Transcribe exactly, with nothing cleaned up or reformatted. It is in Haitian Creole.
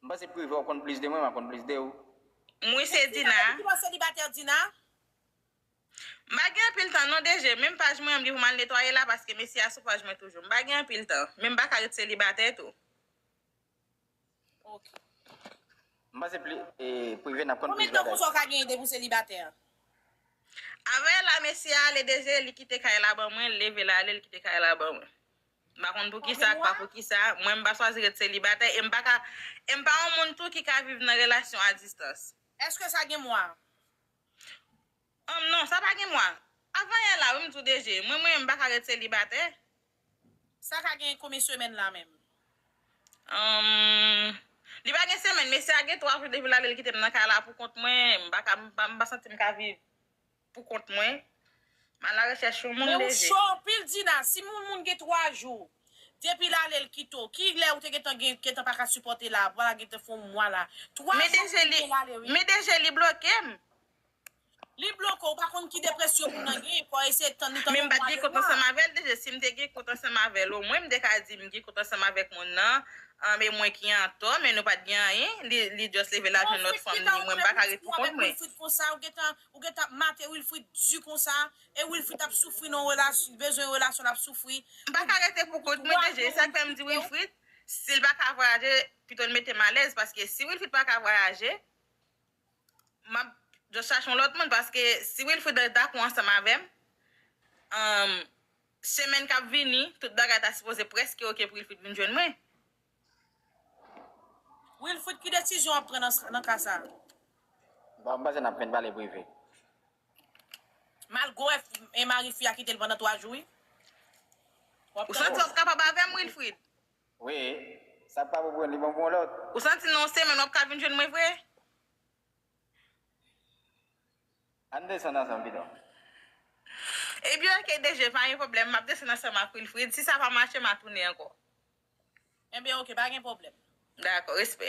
M panse prive w konn plis de mwen, m ap konn plis de ou. Mwen se Dina. Ki bò selibatè Dina? M pa gen anpil tan non, D J. Menm paj mwen an, m gen pou m al netwaye la, paske mesye a sou paj mwen toujou. M pa gen anpil tan. Men m pa ka ret selibatè tou. Ok. M panse pli, e, prive n ap konn Konbyen plis tan bagay. Konsa w ka genyen depi w selibatè? Avè la, mesye a ale, D J, li kite kay la ban mwen, li leve l ale, li kite kay la ban mwen. M pa konn pou ki sa, pa pou ki sa. Mwen, m pa chwazi ret selibatè, e m pa ka, e m pa yon moun tou ki ka viv nan relasyon a distans. Èske sa gen mwa? Anm, non, sa pa gen mwa. Avan yè la, wi, m di w, D J, mwen, mwen, m pa ka ret selibatè. Sa ka gen konbyen semèn la menm? Anm, li pa gen semèn, mesye a gen twa jou depi l ale, l kite m nan kay la pou kont mwen. M pa ka, m pa, m pa santi m ka viv pou kont mwen. M al arechèch yon moun, Men ou D J. Cho anpil, Dina. Si moun, moun gen twa jou depi l ale, l kite w, ki lè ou te gentan, gen, gentan pa ka sipòte la, vwala gentan fè yon mwa la. Twa Men jou D J, li, depi l ale, wi. Men D J, li bloke m. Li bloke w, ou pa konn ki depresyon moun nan gen, fò eseye tann li tann Men m yon pa t mwa, gen de kont mwa. Ansanm avè l, D J. Si m te gen kont ansanm avè l, omwen m te ka di m gen kont ansanm avèk moun nan, an, men mwen ki antò, men nou pa t gen anyen. Li, li just leve l al jwenn lòt fanm li, mwen m pa ka ret pou kont mwen. Wilfrid konsa, ou gentan, ou gentan mate Wilfrid di konsa, e Wilfrid ap soufri nan relasyon, bezwen relasyon l ap soufri. M pa ka rete pou kont mwen, D J. E sa k fè m di Wilfrid, si l pa ka vwayaje, pito l mete m alèz, paske si Wilfrid pa ka vwayaje, m ap just chache yon lòt moun, paske si Wilfrid dakò ansanm avè m, anm, semèn k ap vini, tout bagay ta sipoze prèske oke pou Wilfrid vin jwenn mwen. Wilfrid, ki desizyon w ap pran nan, nan ka sa? Bon, m panse n ap fenk pale prive. Malgre w wè f- e mari fi a kite l pandan twa jou, wi. W ap Ou santi w ap kapab avè m, Wilfrid? Wi, sa pa pou pran li bon pou yon lòt. Ou santi nan yon semèn w ap ka vin jwenn mwen vre? Ann desann ansanm pito. Ebyen, oke, D J, pa gen pwoblèm. M ap desann ansanm ak Wilfrid. Si sa pa mache, m a tounen ankò. Ebyen, oke, pa gen pwoblèm. Dakò, respè.